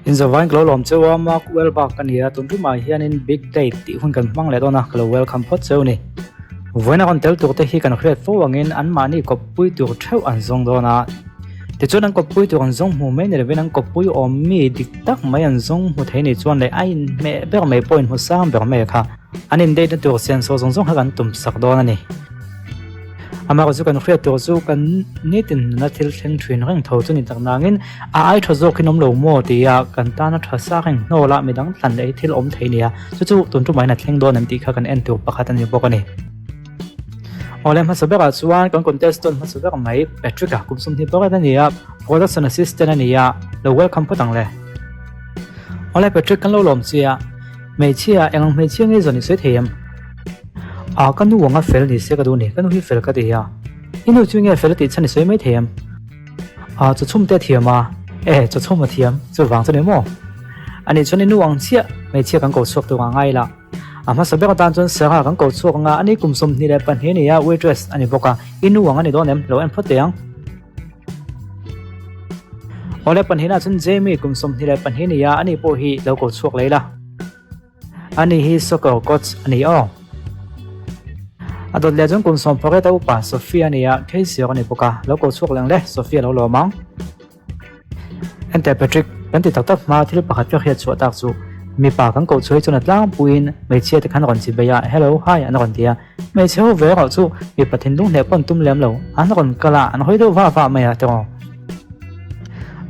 Inzavain ka lo lawm cheu a, Mark Wahlberg ka ni a, tun tumah hianin Big Date tih hun kan hmang leh dawn a, ka lo welcome phawt cheu ni. Vawiin a rawn tel tur te hi kan hriat fo angin anmahni kawppui tur theuh an zawng dawn a. Tichuan an kawppui tur an zawng hmu mai ni lovin an kawppui awm mi dik tak mai an zawng hmu thei ni chuan leh a inhmeh ber mai pawh inhmu sang ber mai kha an in date na tur senso zawng zawng kha kan tum sak dawn a ni. Amaherawhchu chu kan hriat tur chu kan nitin nuna thil thleng thin reng tho chu ni tak nangin a ai tha zawk in awm lo maw tia kan tana tha sa reng hnawl a midang thlan leh hi thil awm thei nia chu chu tun tumah hian a thleng dawn em tih kha kan en tur pakhat a ni bawk a ni. Awle hmasa berah chuan kan contestant hmasa ber mai Patrick-a kum 20 pakhat a ni a, production assistant a ni a, lo welcome phawt ang le. Awle Patrick kan lo lawm che a, hmeichhia eng ang hmeichhia nge zawn i sawi thei em? A ka nu anga fel ni se ka duh ni, ka nu hi fel ka ti a. I nu chu nge fel a tih chhan i sawi mai thei em? A chaw chhum te a thiam a, e chaw chhum a thiam, chuvang chu ni maw? Anih chuan i nu ang chiah hmeichhia kan ko chhuak tur a ngai la. A hmasa ber atan chuan Sarah kan ko chhuak anga ani kum 22 a ni a, waitress a ni bawk a, i nu ang a ni dawn em? Lo en phawt teh ang. Awle pahnihna chuan Jamie kum 22 a ni a, ani pawh hi lo ko chhuak leh ila. Ani hi soccer coach a ni aw. A dawt leh chuan kum 18 a upa Sophia a ni a, Casey a ni bawk a, lo ko chhuak leng le, Sophia lo lawm ang. Enteh Patrick, kan ti tak tak hma thil pakhat ka hriat chhuah tak chu mipa kan koh chhuah hi chuan a tlangpuiin hmeichhia te khan rawn chi bei a, hello, hi an rawn ti a, hmeichhe ho ve erawh chu mipa thinlung hneh pawh an tum lem lo, an rawn kal a, an hawi deuh vah vah mai a tiraw.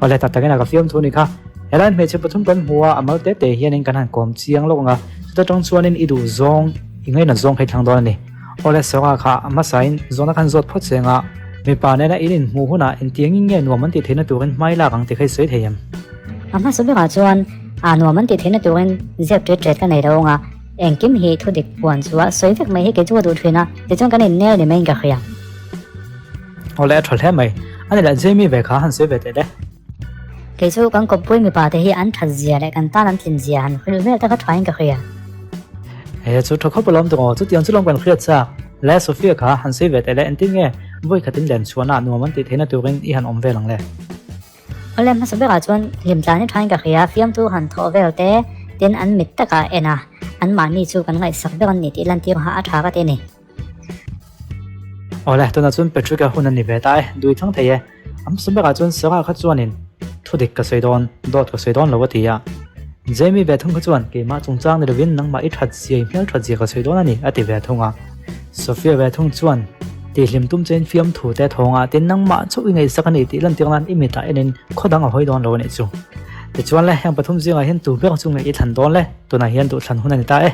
Awle tak takin a ka fiam thu ni kha. Helai hmeichhe pathum kan hmu a, a mal te te hianin kan han kawm chiang lawk ang a, chuta tang chuanin i duh zawng, i ngainat zawng kha i thlang dawn a ni. Awle Sawra kha a hmasain zawhna khan zawt phawt cheng a, mipa nena in inhmuh hunah engtiangin nge nuam an tih theihna turin hmai lak ang tih kha i sawi thei em? A hmasa berah chuan a nuam an tih theihna turin zep ṭet ṭet ka nei lo ang a, engkim hi thudik puan chu a sawi vek mai hi kei chu ka duh ṭhin a, tichuan kan innel ni maiin ka hria. Awle a tha hle mai. A ni lah Jamie ve kha han sawi ve teh le. Kei chu kan kawppui mipa te hi an that zia leh kan tan an tlin zia han hrilh vel te kha thain ka hria. He chu tha khawp alawm tawh aw, chutiang chu lawm kan hriat chak. Le Sophia kha han sawi ve teh le, engtin nge vawi khatin len chhuahna nuam an tih theihna turin i han awm vel ang le? Awle hmasa berah chuan hlimtlan hi thain ka hria, fiamtu han thawh vel te tin an mit takah en a, anmahni chu kan ngaihsak ber an ni tih lantir kha a tha ka ti a ni. Awle, tunah chuan Patrick-a hun a ni ve ta e, dui thlang thei e. A hmasa berah chuan Sarah kha chuanin thudik ka sawi dawn, dawt ka sawi dawn lo a ti a. Jamie ve thung kha chuan keimah chungchang ni lovin nangmah i that zia, i hmel that zia ka sawi dawn a ni a ti ve thung a. Sophia ve thung chuan tihhlim tum chein fiamthu te thawngah tin nangmah chauh i ngaihsak a ni tih lantir nan i mitah enin khaw dang a hawi dawn lo a nih chu. Tichuan le, heng pathum zingah hian tu ber chu nge i thlan dawn le? Tunah hian duhthlan hun a ni ta e.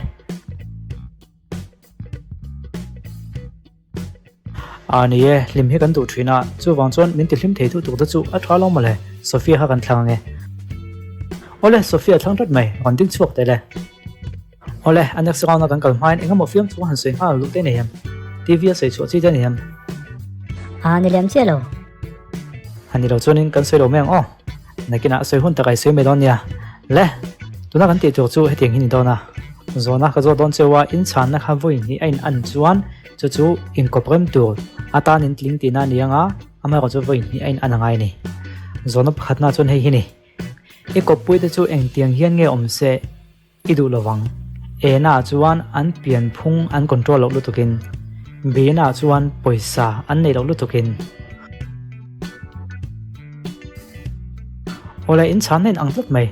A ni e, hlim hi kan duh thin a, chuvang chuan min ti hlim thei duh tuk te chu a tha lo mawle, Sophia kha kan thlang ange. Awle, Sophia thlang tlat mai, rawn ding chhuak teh le. Awle, a next round a kan kal hmain engemaw fiam chu han sawi nghal luh te nei em? TV a sawi chhuah chi te nei em? A ni lem chiah lo. A ni lo chuanin kan sawi lo mai ang aw. Nakinah sawi hun tak a i sawi mai dawn nia. Le, tuna kan tih tur chu hetiang hi ni dawn a. Zawhna ka zawt dawn cheu a, inchhanna kha vawi hnih a in an chuan chu chu inkawp rem tur atan in tling tihna a ni ang a, amaherawh chu vawi hnih a in an a ngai a ni. Zawhna pakhatna chuan hei hi ni. I kawppui te chu engtiang hian nge awm se i duh lovang. E-na chuan an pian phung an control loh lutukin, B-na chuan pawisa an neih loh lutukin. Awle in chhanna in ang tlat mai.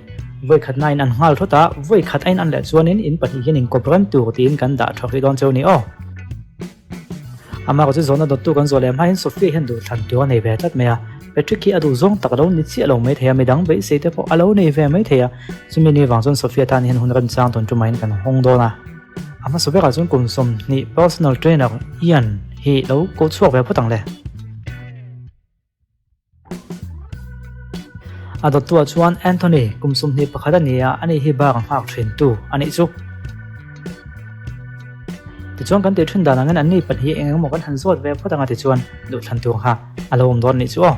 Vawi khatna in an nghal thawt a, vawi khat a in an leh chuanin in pahnih hian in kawp rem tur tiin kan dah tha rih dawn cheu ni aw. Amah chu zawhna dawttu kan zawh leh hma hian Sophia hian duhthlan tur a nei ve tlat mai a, Patrick hi a duh zawng tak a lo ni chiah lo maithei a, midang beisei te pawh a lo nei ve maithei a, chumi ni vang chuan Sophia tan hian hun remchang tawn tumah-in kan hawng dawn a. A hmasa berah chuan kum 20 personal trainer Ian hi lo koh chhuak ve phawt ang le. A dawttuah chuan Anthony kum 21 a ni a, ani hi bar a nghak thin tu a nih chu. Tichuan kan tih thin dan angin anni pahnih eng emaw kan han zawt ve phawt anga tichuan duhthlan tur kha a lo awm dawn a nih chu aw.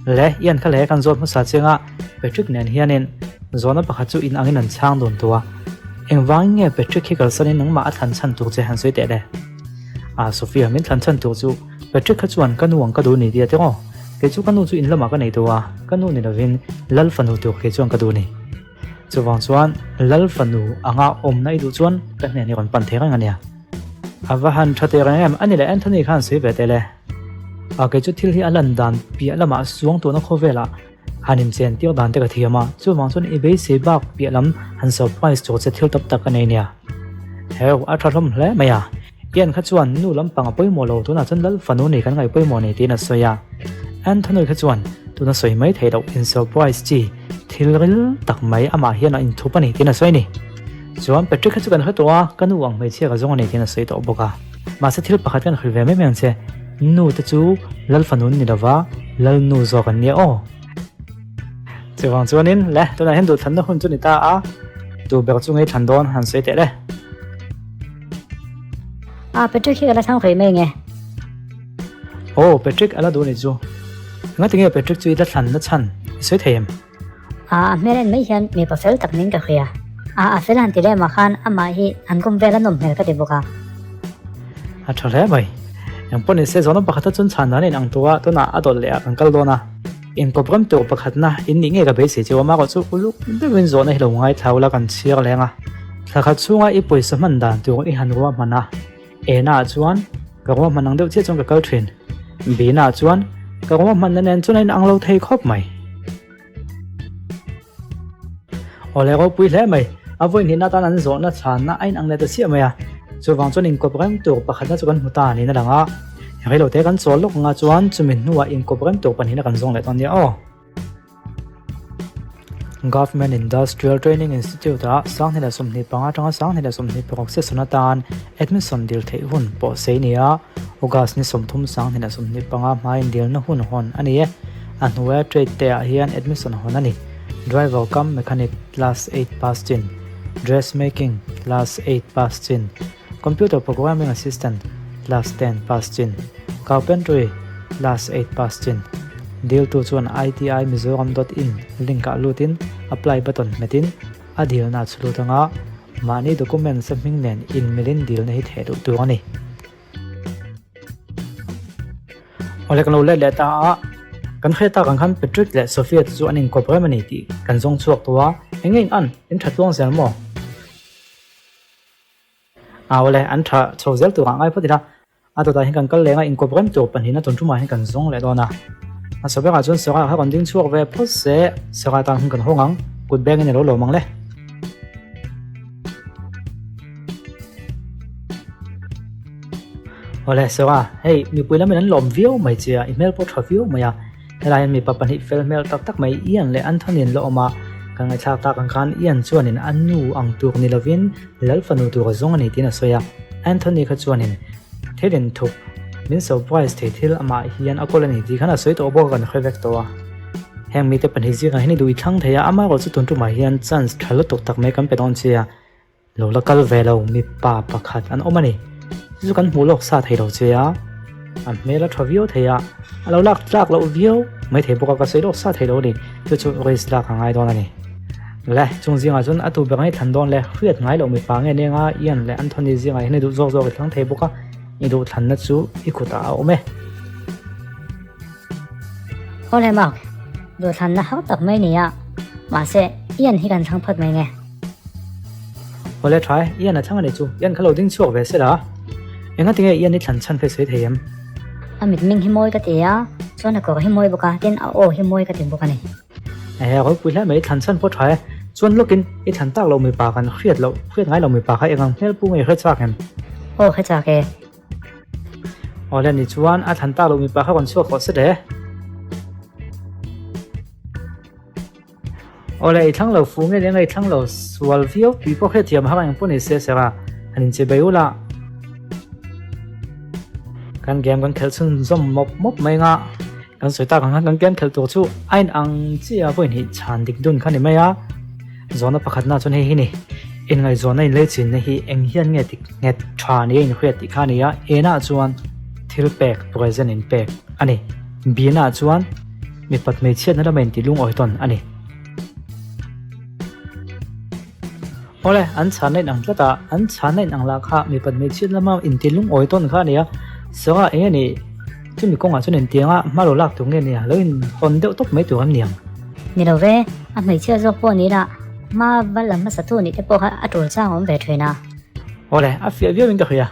Le, Ian kha le kan zawt hmasa chiang a, Patrick nen hianin zawhna pakhat chu in angin an chhang dun tu a. Engvangin nge Patrick hi kalsanin nangmah a thlan chhan tur che han sawi teh le? Ah, Sophia min thlan chhan tur chu Patrick kha chuan ka nu ang ka duh ni tia tiraw? Kei chu ka nu chu in lamah ka nei tawh a, ka nu ni lovin Lal fanu tur kei chuan ka duh ni. Chuvang chuan Lal fanu anga awmna i duh chuan ka hnen hi rawn pan thei reng a nia. A va han tha teh reng em? A ni leh Anthony khan sawi ve teh le. A kei chu thil hi a lan dan piah lamah suang tuna khawvelah han inchen tir dan te ka thiam a, chuvang chuan i beisei bak piah lam han surprise tur che thil tam tak ka nei nia. Heu, a tha hlawm hle mai a. Ian kha chuan nu lampang a pawimawh lo, tunah chuan Lal fanu nei kan ngaih pawimawh nei tiin a sawi a. Anthony kha chuan tuna sawi mai theih loh in surprise chi thil ril tak mai amah hian a inthup a ni tiin a sawi a ni. Chuan Patrick kha chu kan hre tawh a, ka nu ang hmeichhia ka zawng a ni tiin a sawi tawh bawk a. Mahse thil pakhat kan hrilh ve mai mai ang che, nu te chu Lal fanu an ni lova, Lal nu zawk an nia aw. Chuvang chuanin le tunah hian duhthlanna hun chu ni ta a, tu ber chu ngei thlan dawn han sawi teh le. Ah, Patrick hi ka la thlang hrih mai nge? Aw, Patrick a la duh ni chu. Engati nge Patrick chu i la thlan na chhan i sawi thei em? Ah, a hmel en mai hian mipa fel tak niin ka hria. Ah, a fel han ti lem ah khan amah hi an kum vel a nawm hmel ka ti bawk a. A tha hle mai. Engpawh ni se zawhna pakhata chuan chhan dan a inang tawh a, tunah a dawt leh ah kan kal dawn a. Inkawp ram tur pakhatna in nih ngei ka beisei chu amarawh chu uluk deuhin zawhna hi lo ngaithla ula kan chhiar leng a. Thla khat chhunga i pawisa hman dan tur i han ruahman a, Ena ah chuan ka ruahman ang deuh chiah chuan ka kal thin. Bina ah chuan ka ruahmanna nen chuan a inang lo thei khawp mai. Awle ropui hle mai, a vawi hnihna atan an zawhna chhanna a inang leh ta chiah mai a, chuvang chuan inkawp rem tur pakhatna chu kan hmu ta niin a lang a, reilote kan chawl lawk anga chuan chumi hnuah inkawp rem tur pahnihna kan zawng leh dawn nia aw. Government Industrial Training Institute ah 2025 atanga 2026 session atan admission dil theih hun pawh sei ni a, August ni 30 2025 hmain dilna hun hawn a ni e. A hnuaia trade te ah hian admission hawn a ni, Driver cum Mechanic class eight pass chin, Dress making class eight pass chin, Computer Programming Assistant class ten pass chin, Carpentry class eight pass chin. Diltu chuan ITI Mizoram dot in link ah lutin apply button hmetin a dilna a chhulut anga mahni documents a hming nen inmilin dilna hi theh duh tur a ni. Awle kan lo let leh ta a, kan hre tak ang khan Patrick leh Sophia te chu an inkawp rem a ni tih kan zawng chhuak tawh a, eng nge in an, in tha tluang zel maw? Awle an tha chho zel turah ngai phawt ila, a dawtah hian kan kal leng a, inkawp rem tur pahnihin a tawn tumah hian kan zawng leh dawn a. Hmasa berah chuan Sarah kha rawn ding chhuak ve phawt se, Sarah tan hun kan hawng ang, kut bengin a lo lawm ang le. Awle Sarah, hei mipui lamin an lawm viau mai che a, i hmel pawh tha viau mai a, helai hian mipa pahnih fel hmel tak tak mai Ian leh Anthony an la awm a, kan ngaihthlak tak ang khan Ian chuanin a nu ang tur ni lovin Lal fanu tur a zawng a ni tiin a sawi a, Anthony kha chuanin thil inthup min surprise thei thil amah hian a kawl a ni tih khan a sawi tawh bawk a kan hre vek tawh a. Heng mite pahnih zingah hian i duh i thlang thei a, amaherawhchu tun tumah hian chance tha lutuk tak mai kan pe dawn che a, Lo la kal ve lo mipa pakhat an awm a ni. Chu chu kan hmuh lawk sa thei lo che a, a hmel a tha viau thei a, a lo lak tlak loh viau mai thei bawk a, ka sawi lawk sa thei lo a ni. Chu chu risk lak a ngai dawn a ni. Le, chung zingah chuan a tu ber nge thlan dawn le, hriat ngai loh mipa nge nia nga Ian leh Anthony zingah hian i duh zawk zawk i thlang thei bawk a, i duh thlanna chu i kutah a awm e. Awle Mark, duhthlanna hau tak mai ni a, mahse Ian hi kan thlang phawt mai nge. Awle tha e, Ian a thlang a ni chu, Ian kha lo ding chhuak ve sela. Enga tinge Ian i thlan chhan phei sawi thei em? A mitming hi mawi ka ti a, chuan a kawr hi mawi bawk a, tin a aw hi mawi ka ti bawk a ni. Ehe, ropui hle mai, i thlan chhan pawh tha e. Chuan lawkin i thlan tak loh mipa kan hriat loh, hriat ngai loh mipa kha engang hmel pu nge i hre chak em? Aw hre chak e. Awle ni chuan a thlan tak loh mipa kha rawn chhuak tawh se le. Awle i thlang lo fu nge leng a i thlang lo sual viau tui pawh hriat thiam har ang pawh ni se sera han inche bei ula. Kan game kan khelh chhun zawm mawp mawp mai nga kan sawi tak ang khan kan game khelh tur chu a in ang chiah a vawi hnih chhan dik dun kha ni mai a. Zawhna pakhatna chuan hei hi ni, inngaihzawnna inleichinna hi eng hian nge tik nghet tha nia inhriat tih kha a ni a, enah chuan thil pek, present inpek a ni. Bianah chuan mipat hmeichhiatna lama intih lungawi tawn a ni. Awle, an chhanna inang tlat a, an chhanna inang lah kha mipat hmeichhiat lama intih lungawi tawn kha a ni a, Sawngah eng nge ni chumi kawngah chuan intianga hma lo lak tur nge nia, lo inhawn deuh tawp mai tur em niang? Ni lo ve, a hmeichhia zawk pawh ni lah. Hma va la hmasa tu nih te pawh kha a tul chang a awm ve thin a. Awle, a fiah viau in ka hria.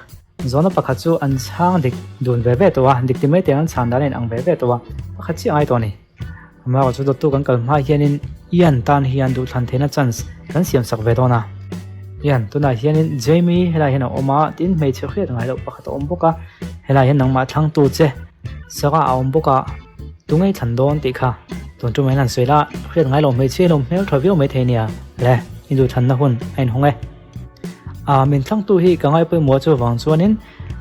Zawhna pakhat chu an chhang dik dun ve ve tawh a, dik ti mai teng an chhan dan a inang ve ve tawh a, pakhat chiah a ngai tawh a ni. Amaherawhchu chu dawttu kan kal hma hianin Ian tan hian duhthlan theihna chance kan siam sak ve dawn a. Ian, tunah hianin Jamie helaiah hian a awm a, tin hmeichhe hriat ngai loh pakhat a awm bawk a, helaiah hian nangmah thlangtu che Sarah a awm bawk a, tunge i thlan dawn tih kha tun tum hian han sawi la, hriat ngai loh hmeichhia in awm hmel tha viau maithei nia, le i duhthlanna hun a inhawng e. A, min thlangtu hi ka ngai pawimawh chuvang chuanin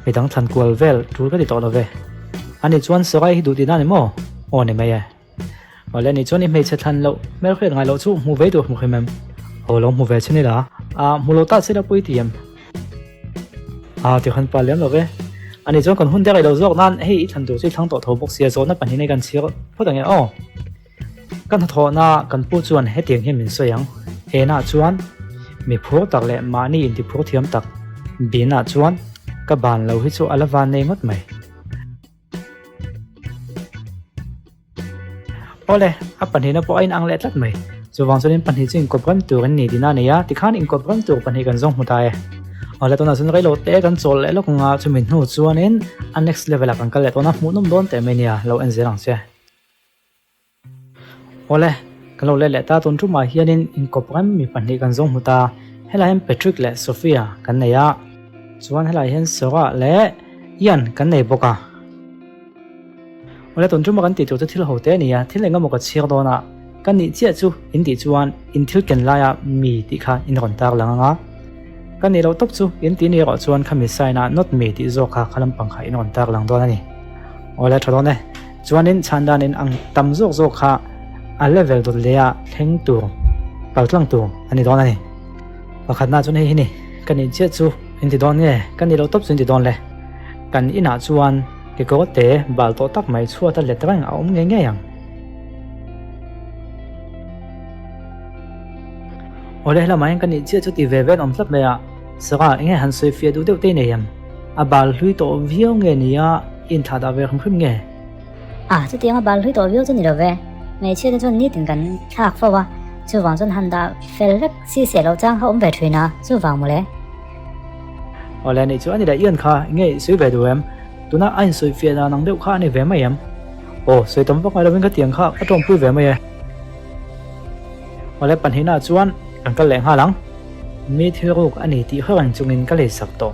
midang thlan kual vel tul ka ti tawh lo ve. Ani chuan Sarai hi duh tihna a ni maw? Aw ni mai e. Awle ani chuan i hmeichhe thlan loh hmel hriat ngai loh chu hmu ve tur hmu hrim em? Aw lo hmu ve chin ila. A, hmu lo ta chila pui ti em? A, ti khan pa lem lo ve. Ani chuan kan hun te rei lo zawk nan hei i thlan tur chu i thlang tawh tho bawk sia zawhna pahnihna i kan chhir phawt ang e aw. Ka hnathawhna kan pu chuan hetiang hian min sawi ang, Enah chuan mi phur tak leh mahni intiphur thiam tak Binah chuan ka ban lo hi chu a la van nei ngawt mai. Awle, a pahnihna pawh a inang leh tlat mai. Chuvang chuanin pahnih chu inkawp rem tur an ni tihna a nei a, tikhan inkawp rem tur pahnih kan zawng hmu ta e. Awle, tunah chuan reilo te kan chawl leh lawk ang a, chumi hnu chuanin a next level ah kan kal leh dawn a, hmuhnawm dawn teh mai nia, lo en zel ang che. Awle, kan lo let leh ta tun tumah hianin inkawp rem mi pahnih kan zawng hmu ta. Helai hian Patrick leh Sophia kan nei a, chuan helai hian Sarah leh Ian kan nei bawk a. Awle, tun tuma kan tih tur chu thil ho te a ni a, thil eng emaw ka chhiar dawn a, ka nih chiah chu in tih chuan in thil ken laia mi tih kha in rawn tar lang ang a, ka nih loh tawp chu in tih ni erawh chuan khami sign a not me tih zawk kha kha lampang kha in rawn tar lang dawn a ni. Awle, tha dawn e. Chuanin chhan danin ang tam zawk zawk kha a level dawt leh a thleng tur, paltlang tur a ni dawn a ni. Pakhatna chuan hei hi ni, ka nih chiah chu in ti dawn nge, ka nih loh tawp chu in ti dawn le. Kan inah chuan kekawr te bal tawh tak mai chhuat a let reng a awm ngei ngei ang. Awle helamah hian ka nih chiah chu ti ve ve an awm tlat mai a, Sarah enge han sawi fiah duh deuh te i nei em? A bal hlui tawh viau nge nia i inthlah dah ve hrim hrim nge? A, chutiang a bal hlui tawh viau chu ni lo ve. Hmeichhia te chuan nitin kan thlak fo a, chuvang chuan han dah fel vek si se lo chang kha awm ve thin a, chuvang mawle. Awle anih chu a ni leh Ian kha nge i sawi ve duh em? Tuna a insawi fiah dan ang deuh kha a ni ve mai em? Aw, sawi tam vak ngai lovin ka tiang kha ka tawngpui ve mai e. Awle pahnihna chuan kan kal leh nghal ang. Mi thil ruk a ni tih hre reng chungin ka lei sak tawh.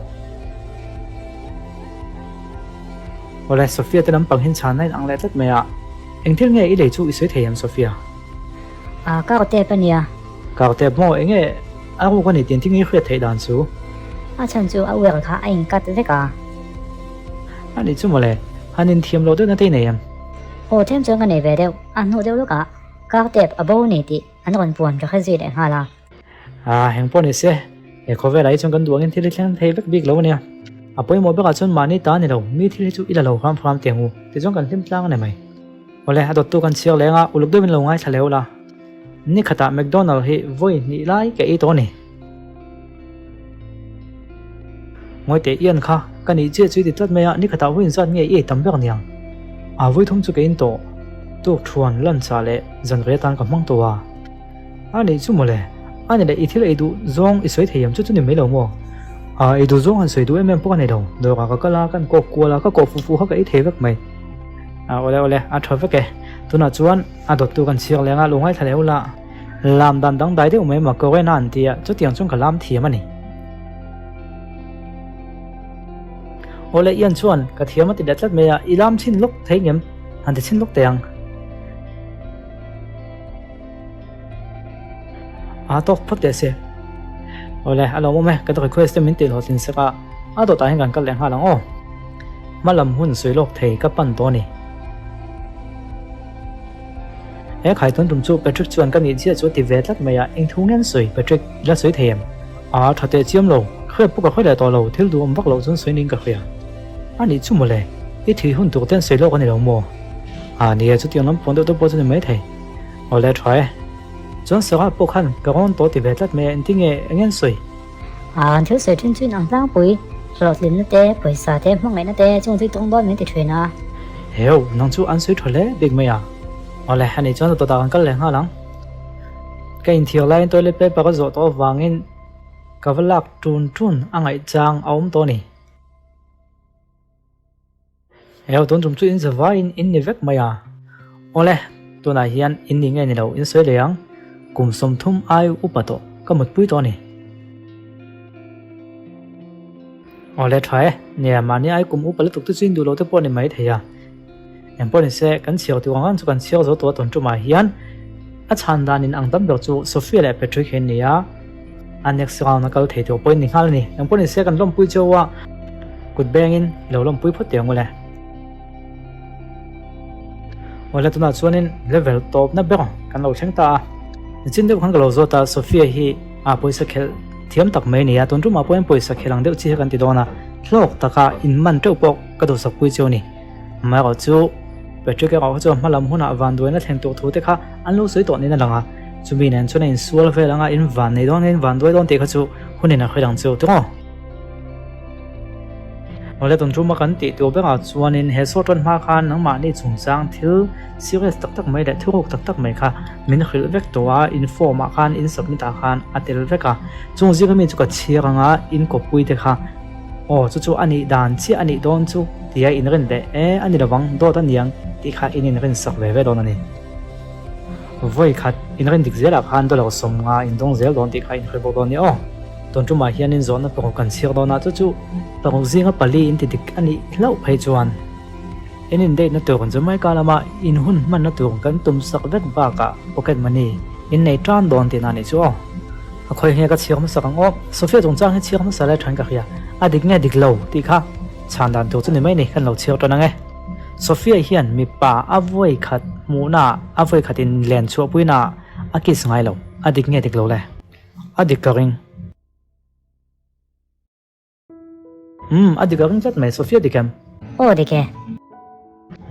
Awle, Sophia te lampang hian chhanna in ang leh tlat mai a. Eng thil nge i lei chu i sawi thei em Sophia? A, kar tep a nia. Kar tep maw? Enge a ruk a ni tih engtin nge i hriat theih dan chu? A chhan chu a uar kha a inkat vek a. A nih chu mawle, han inthiam loh deuhna te i nei em? Aw, tlem chuan ka nei ve deuh. A hnuh deuh lawkah kar tep a bo ni tih an rawn puan ka hre zui leh nghal a. A, heng pawh ni se, he khawvelah hi chuan kan duh angin thil hi thleng thei vek bik lo a nia. A pawimawh berah chuan mahni ta a ni lo, mi thil hi chu i la lo hram hram teh ang u, tichuan kan hlim tlang a ni mai. Awle, a dawttu kan chhiar leng a, uluk deuhin lo ngaithla leh ula. Ni khatah McDonald hi vawi hnih lai ka ei tawh a ni. Ngawi teh Ian kha, ka nih chiah chu i ti tlat mai a, ni khatah vawi inzat nge i ei tam ber niang? A vawi thum chu ka in tawh, tuk thuan, lunch ah leh zanriah atan ka hmang tawh a. A nih chu mawle, a ni leh i thil ei duh zawng i sawi thei em chu chu ni mai lo maw? A ei duh zawng han sawi duh em em pawh ka nei lo, dawrah ka kal a, kan kawk kual a, ka kawh fuh fuh kha ka ei thei vek mai. A awle awle, a tha vek e. Tunah chuan a dawttu kan chhiar leng a, lo ngaithla leh ula. Lam dan dangdai deuh mai Macarena an ti a, chutiang chuan ka lam thiam a ni. Awle Ian chuan ka thiam a ti leh tlat mai a, i lam chhin lawk thei ngem? Han ti chhin lawk teh ang. A tawk phawt teh se. Awle, a lawmawm e, ka request te min tih hlawhtlin sak a, a dawtah hian kan kal leh nghal ang aw. Hma lam hun sawi lawk thei ka pan tawh a ni. He khaitawn tum chu Patrick chuan ka nih chiah chu a ti ve tlat mai a, eng thu nge an sawi Patrick, i la sawi thei em? A tha teh chiam lo, hriat pawh ka hre leh tawh lo, thil duhawm vak loh chuan sawi niin ka hria. A nih chu mawle, i thih hun tur te an sawi lawk a ni lo maw? A nia, chutiang lam pawn deuh te pawh chu ni maithei. Awle tha e. Chuan Sarah pawh khan ka rawn tawh ti ve tlat mai a, engtin nge eng en sawi? A, an thil sawi thin chu in ang tlangpui, hlawhtlinna te, pawisa te, hmangaihna te, chung chu i tawng dawn min ti thin a. Heu, nang chu an sawi tha hle bik mai a. Awle, ani chuan a tawtah kan kal leh nghal ang. Ka inthiar laiin toilet paper a zawh tawh avangin ka va lak ṭun ṭun a ngaih chang a awm tawh a ni. Heo tun tum chu in zavaiin in ni vek mai a. Awle, tunah hian in ni nge ni lo in sawi leh ang. Kum 30 ai upa tawh ka mutpui tawh a ni. Awle tha e, nia mahni ai kum upa lutuk te chu in duh lo te pawh a ni mai thei a. Eng pawh ni se, kan chhiar tur ang ang chu kan chhiar zo tawh a tun tumah hian a chhan dan in ang tam ber chu Sophia leh Patrick hi an ni a, a next round a kal thei tur pawh in ni nghal a ni. Eng pawh ni se kan lawmpui cheu a, kut bengin i lo lawmpui phawt teh ang u le. Awle tunah chuanin level tawpna ber kan lo thleng ta a, nichin deuh khan ka lo zawt a, Sophia hi a pawisa khelh thiam tak mai a ni a, tun tumah pawhin pawisa khelh ang deuh chi hi kan ti dawn a, hlawk taka in man teuh pawh ka duhsak pui cheu a ni. Amaherawh chu Patrick erawh kha chuan hmalam hunah vanduaina thleng tur thu te kha an lo sawi tawh niin a lang a, chumi nen chuan a insual vel anga in van nei dawn nge in van duai dawn tih kha chu hunin a hre dang chu tiraw? Awle tun tuma kan tih tur berah chuanin he saw tan hma khan nangmahni chungchang thil serious tak tak mai leh thuruk tak tak mai kha min hrilh vek tawh a, in form ah khan in submit ah khan a tel vek a, chung zinga mi chu ka chhiar anga in kawppui te kha Aw, chu chu a nih dan chiah a nih dawn chu tia in rin leh e, a ni lovang, dawt a niang tih kha in inrin sak ve ve dawn a ni. Vawi khat in rin dik zelah khan dollar 50 in dawng zel dawn tih kha in hre bawk dawn a ni aw. Tun tumah hianin zawhna paruk kan chhiar dawn a, chu chu paruk zinga pali in ti dik a nih hlauh phei chuan in in date na tur Jamaica lama in hun hmanna tur kan tum sak vek bakah pocket money in nei tan dawn tihna a nih chu aw. A khawi nge ka chhiar hmasak ang aw? Sophia chungchang hi chhiar hmasa lai than ka hria. A dik nge dik lo tih kha chhan dan tur chu ni mai ni, kan lo chhiar tan ang e. Sophia hian mipa a vawi khat hmuhna ah, a vawi khat in len chhuahpuina ah a kiss ngai lo. A dik nge dik lo le? A dik ka ring. Umm, a dik a ring tlat mai, Sophia dik em? Aw dik e.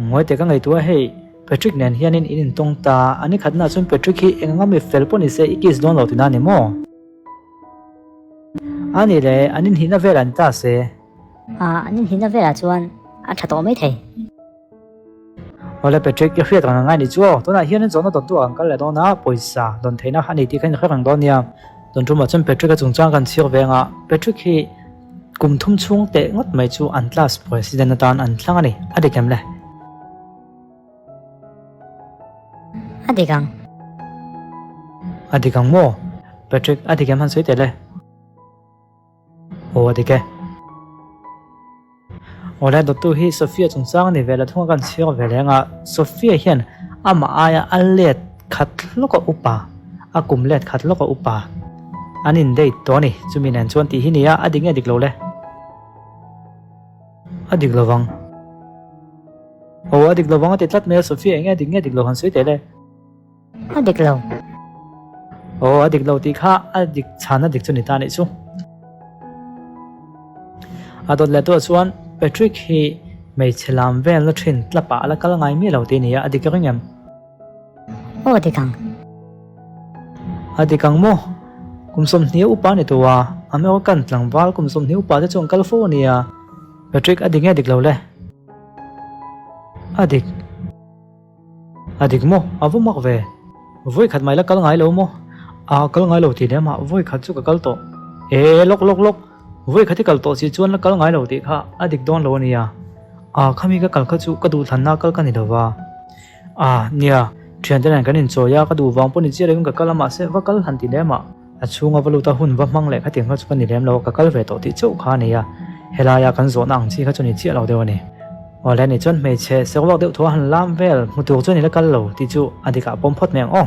Ngawi teh ka ngaihtuah hei, Patrick nen hianin in intawng ta, a ni khatnaah chuan Patrick hi eng anga mi fel pawh ni se i kiss dawn lo tina ni maw? A ni le, an inhihna velah ni ta se. Ah, an inhihna velah chuan a tha tawh maithei. Awle Patrick, i hriat reng a ngai ni chu aw. Tunah hianin zawhna dawntu ah kan kal leh dawn a, pawisa dawn theihna a ni tih kha in hre reng dawn nia. Tun tumah chuan Patrick-a chungchang kan chhiar ve anga, Patrick hi kum thum chhung teh ngawt mai chu an class president atan an thlang a ni. A dik em le? A dik ang. A dik ang maw? Patrick, a dik em han sawi teh le? Aw a dik e. Awle dawttu hi Sophia chungchang a ni ve la thung a kan chhiar ve leng a, Sophia hian amah aia a let khat lawk a upa, a kum let khat lawk a upa an in date tawh a ni, chumi nen chuan tih hi ni a, a dik nge dik lo le? A dik lovang. Aw a dik lovang a ti tlat mai a, Sophia eng nge dik nge dik lo han sawi teh le? A dik lo. Aw, a dik lo tih kha a dik chhan a dik chu ni ta nih chu. A dawt leh tuah chuan Patrick hi hmeichhe lam velna thin tlapah a la kal ngai miah lo tih a ni a, a dik reng em? Aw, a dik ang. A dik ang maw? Kum 20 upa ni tawh a, American tlangval kum 20 upa te chu an kal fo a nia. Patrick, a dik nge dik lo le? A dik. A dik maw? A va mak ve. Vawi khat mai la kal ngai lo maw? A kal ngai lo tih lem ah vawi khat chu ka kal tawh. E lawk lawk lawk, vawi khat i kal tawh si chuan la kal ngai lo tih kha a dik dawn lo a nia. A khami ka kal kha chu ka duhthlanna kal ka ni lo va. A nia, thiante nen kan inchawi a, ka duh vang pawh ni chiah lovin ka kal a mahse va kal han ti lem ah. A chhunga va lut a hun va hmang leh khatiang kha chu ka ni lem lo a, ka kal ve tawh tih chauh kha a ni a, helaia kan zawhna ang chi kha chu ni chiah lo deuh a ni. Awle ni chuan hmeichhe servak deuh thu a han lam vel hmu tur chuan i la kal lo tih chu a dikah pawm phawt mai ang aw.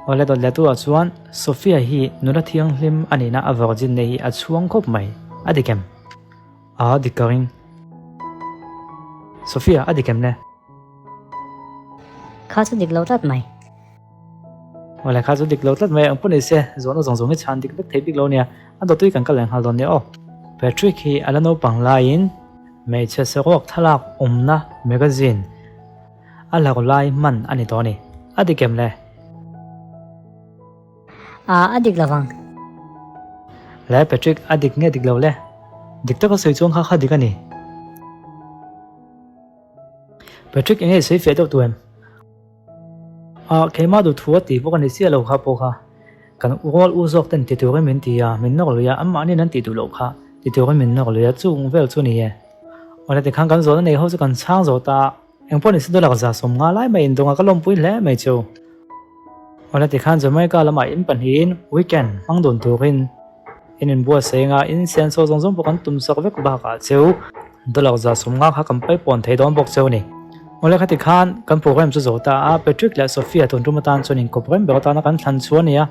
Awle dawt leh tu ah chuan Sophia hi nula thianghlim a nihna a virgin nei hi a chhuang khawp mai, a dik em? A dik ka ring. Sophia, a dik em le? Kha chu dik lo tlat mai. Awle kha chu dik lo tlat mai ang pawh ni se, zawhna zawng zawng hi chhan dik vek thei bik lo nia, a dawtui kan kal leh nghal dawn nia aw. Patrick hi a la naupang laiin hmeichhe saruak thlalak awmna magazine a hlauh lai hman a ni tawh a ni. A dik em le? A, a dik lovang. Le Patrick, a dik nge dik lo le? Dik taka sawi chuan kha kha dik a ni. Patrick enge i sawi fiah deuh tu em? Ah, keimah duh thu a ti bawk a ni chiah lo kha pawh kha. Kan rual u zawk ten ti turin min ti a, min nawk lui a, anmahniin an tih duh loh kha ti turin min nawk lui a, chung vel chu ni e. Awle tikhan kan zawhna nei ho chu kan chhang zawh ta a, engpawh ni se dollar 150 lai mai indawng a ka lawmpui hle mai chu. Awle tikhan Jamaica lamah in pahnihin weekend hmang dun turin in inbuatsaih anga in senso zawng zawng pawh kan tum sak vek bakah cheu dollar 150 kha kan paipawn thei dawn bawk cheu a ni. Awle khati khan kan program chu zo ta a, Patrick leh Sophia tun tum atan chuan inkawp rem ber atana kan thlan chu a ni a.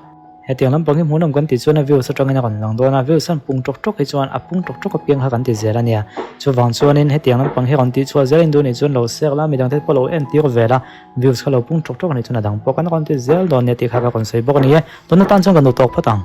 Hetiang lampang hi hmuhnawm kan tih chuan a views atangin a rawn lang dawn a, views an pung tawk tawk hi chuan a pung tawk tawk apiang kha kan ti zel a nia. Chuvang chuanin hetiang lampang hi rawn tih chhuah zel in duh nih chuan lo share la, midangte pawh lo en tir vel a, views kha lo pung tawk tawk a nih chuan a dang pawh kan rawn ti zel dawn nia tih kha ka rawn sawi bawk a ni e. Tun atan chuan kan duh tawk phawt ang.